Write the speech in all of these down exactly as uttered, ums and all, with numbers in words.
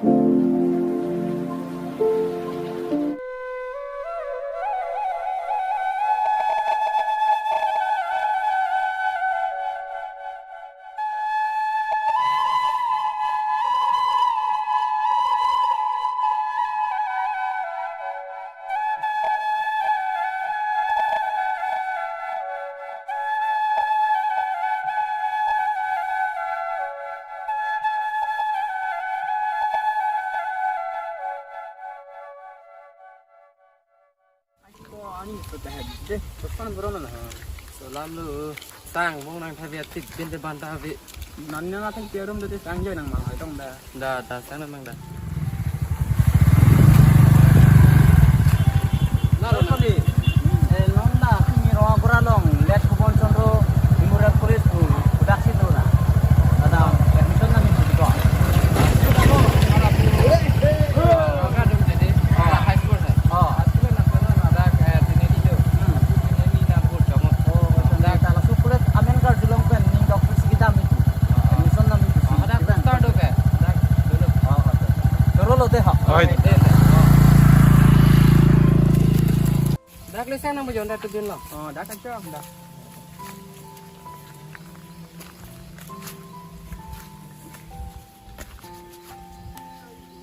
Ko ani ko ta hai de, ko pan bro na. Solam lo, sang bong nang thabi atik bin de ban thabi. Nan na thang pe room de sang joi nang mang hai tong da. Da, da, sang nang da. Lalo kali. Eh, non da, kami Rongapura along, Let Subon Chondro Memorial College pu, pu daksi do na. Ada admission nami pu di ko. High school hai. Oh. High school na sana na da, eh, tini di do. Hmm. Tini di na bur kamu. Oh, da. Laso college amen karjulong pen ning Doctor Sikidam itu. Admission nami pu. Oh, ada start do ke? Ada dulu. Oh, ada. Choro lo de ha. Oi. De, de. Oh. Dak le sang nang bajon dak tubin lo. Oh, dak kacang dak.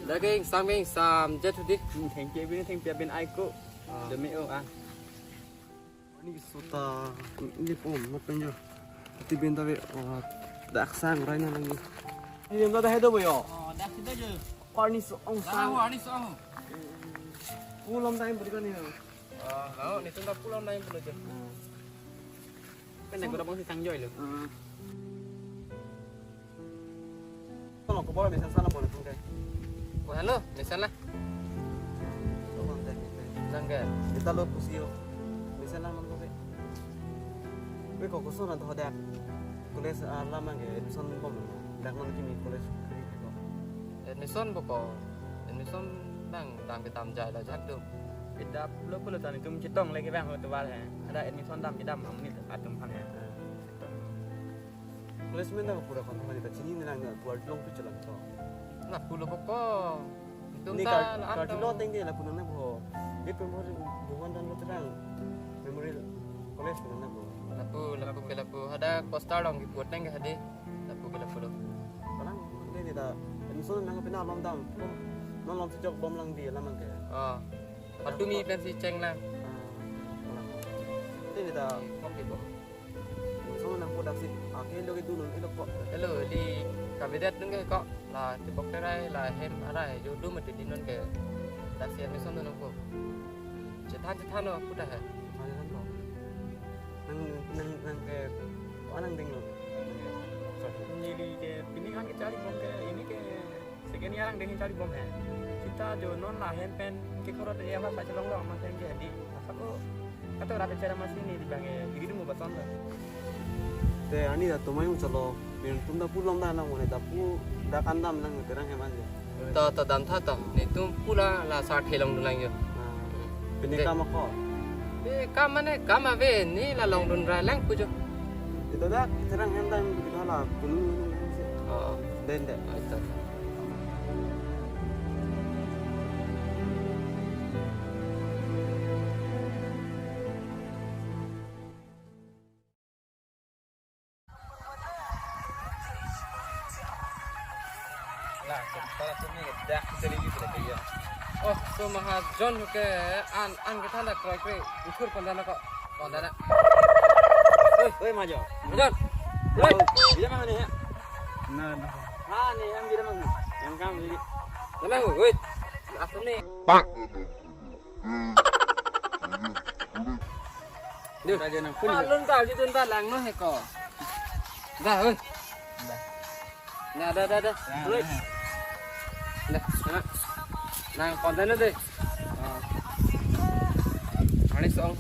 Dak ke ingsam ke ingsam jet hudi. Hmm, thank you bin, thank you bin aiko. Ah. Demi o ah. Ani sota ni pom mat penjo. Tibin tabe, oh, dak sang rai na lagi. Ni dah dah do boyo. Oh, dak sida je. Ani so ong sang. Ani so. Pulam time berikan ni. Ah, lao, ni tunda pulang na yung pulo dyan. Kan nagkura bang si Sangjoi lo. Ah. Ano, kubor may sana po na tungkay. Oh, hello, may sana. Nangga. Kita lo kusiyo. May sana man ko pe. Pe ko kuso na to hodak. College, ah, lamang ke admission bom. Dak man kimi college. Admission boko. Admission bang dam kedam jai la jak do. Kedap lo pulo tani tum chetong lagi bang lo tuwal he. Ada admission dam kedam amonit atum aphan he. Placement dak pura kon thani ta chini nang na tuwal long tu chelang to. Lapu lo boko. Tum ni ta kar-, la kar atum lo tengke lapu nang na bo. Di pembo bukan dan lo terang. Memorial College nang na bo. Lapu, lapu ke lapu. Ada poster dong kiput nang ke hadi. Lapu ke lapu lo. Palang, ini kita admission nang pina lom dam. Bom, non lom si jok bom lang di lamang ke. Oh. Patumi pen si cheng lang. Ah, palang. Ini kita. Oke, bom. Admission nang po dak si. Ake lo ke dulu, ilo ko. Hello, di kabinet nung ke ko. La, tibok terai, la hem arai, yo dum ati di non ke. Dak si admission nang po. Chethan, chethan lo, kuda hai. Chethan, chethan lo. Nang, nang, nang ke, ko anang ding lo. Neli ke, pini kan ke chari bom ke, ini ke, second year ang ding chari bom hai. Kita jo non la hem pen, ke korot ya apa chelong lo, amat yang jadi. Masa ko, kata orang bicara masih ini di bang ya, jadi dulu baton lah. Te, ani dah tumai mo chalo, bin tum dah pulang dah nang mo ne, dah pu, dah kandam nang terang hem anje. To, to, dam tha to. Netum pu la, la sa thelong dun lang yo. Ah. Pini kam ako? Eh, kam mane, kam ave, ne la longdun ra lang pu jo. Ito dak, terang hem dam, kita la, punu, punu, punu, punu. Oh, oh. Den, den. Oh, ito. Lah, sebentar aku nih, dah, kita lagi berapa ya? Oh, so Mahajon ke an, an kita nak kroy kroy, ukur kondan ko, kondan. Oi, oi, Mahajon. Mahajon. Oi. Dia mana nih ya? Nah, nah. Ah, nih yang dia mana? Yang kamu ini. Tenang, oi. Aku nih. Pak. Duh. Raja nang pun. Malun ta, di tun ta lang no he ko. Dah, oi. Dah. Nah, dah, dah, dah. Dah, oi. Dah. Dah, sana. Nang konten deh. Ah. Ani song.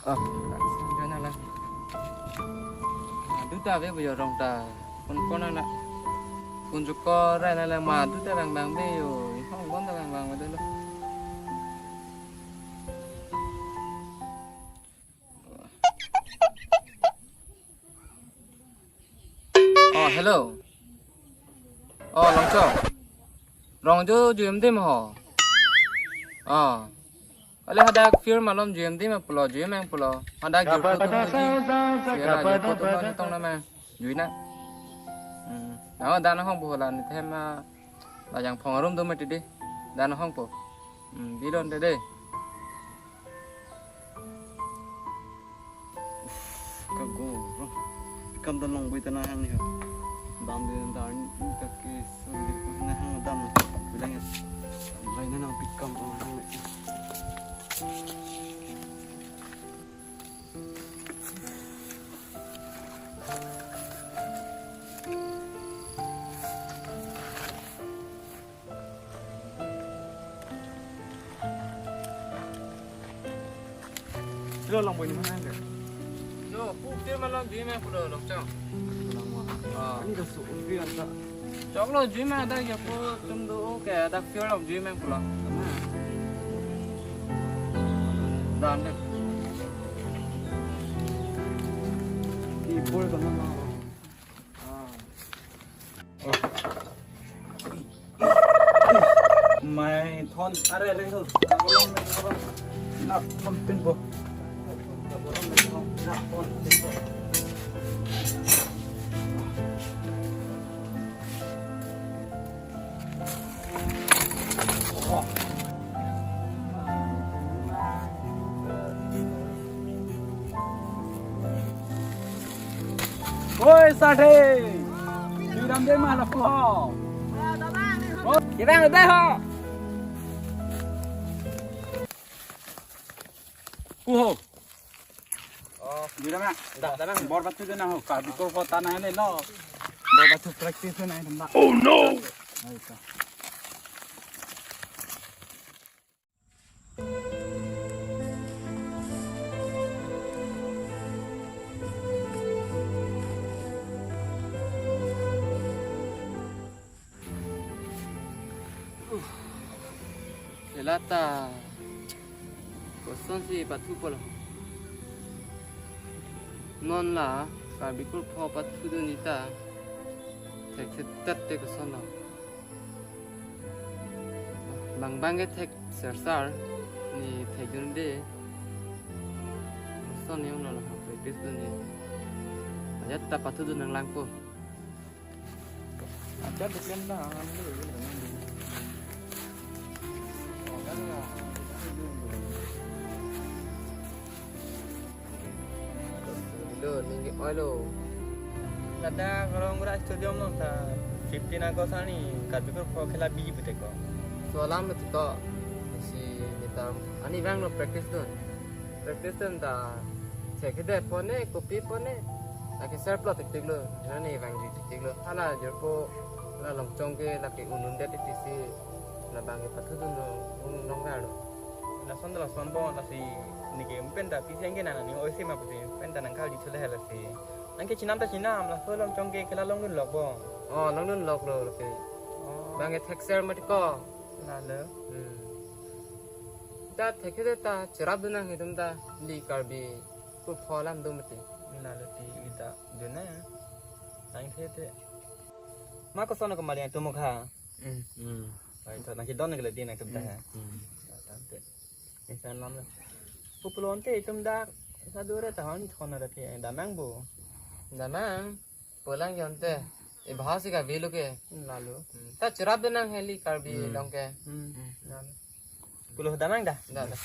Ah, sana lang. Aduh, ta be bu jorong ta. Kon kon anak. Kunjukor rai na lang madu ta lang bang be yo. Hong bon ta lang bang be lo. Oh, hello. Oh, Longchong. Rongjo jui-em dim ho. Oh. Ale hadak field malom jui-em dim pulo, jui-em pulo. Hadak jui-em pulo tum ji. Sira jui-em pulo tum tong na ma. Jui na. Hmm. Na dan hong bola ni tema. Lajang phong arum do mati de. Dan hong po. Hmm, bilon de de. Kago. Kam dan long bui tanah hang ni ho. Dam de dan tak ke sungguh tanah hang dam. Bilang ya. Bai na nang pikam tanah hang. Silo long boy ni mana ke? Lo, puk tir malom jui-em pulo Longchong. Ah. Ani kasu unpi anta. Choklo jui-em ada ya po tum do ke ada field long jui-em pulo. Dan de. Di bol kana ma. Ah. Mai thon are re ho. Na thon pin bo. Na thon pin bo. Oi, Sathe! Jui-em dam ma lapu ho. Oh, kita udah ho. Uho. Oh, jui-em na. Dah, dah, dah. Bor batu na ho. Karbi Kro Pho ta na le lo. Bor batu practice na le. Oh no. Ayo, ka. Lata kosonsi pathu pulo. Non la Karbi Kro Pho pathudun ta thekthetet te koson lo. Bang bang ke thek sersar ni thekdunde. Koson ni ong lo la practice dunde. Ajat ta pathudun nang langpo. Acha decline na, ano, lo, ningke oilo. Kada korong ura stadium long ta fifteen August ani Karbi Kro Pho khela biji bute ko. So alam bute ko. Si nitam ani bang lo practice dun. Practice dun ta check de pone, kopi pone. Lake ser plot tik tik lo. Nani bang ji tik tik lo. Hala jorpo la Longchong ke lake unun det tik si. La bang ke pathudun lo, unun long gar lo. Lason lason bo lasi neke pen ta pisi angke nana ni oise ma pusi pen ta nang kali chule hala si. Angke chinam ta chinam laso Longchong ke khela longdun lok bo. Oh, longdun lok lo lake. Oh. Bang ke thekser mati ko. Lalo. Hmm. Ta thekthedet ta cherap dun nang itum ta li Karbi Kro Pho alam do mati. Lalo ti ita dun na. Tang the te. Ma koson ko mali ang tumuk ha. Hmm. Hmm. Ai ta nang kidon nang kele di nang tum ta ha. Hmm. Tang te. Insan lam la. Pupulon te itum dak sadure ta honi thon ra te damang bo. Damang. Pulang yon te. E bahas ka velo ke. Lalo. Hmm. Ta cherap dun nang heli Karbi Hmm. Long ke. Hmm. Hmm. Lalo. Pulo damang dah. Dah, dah.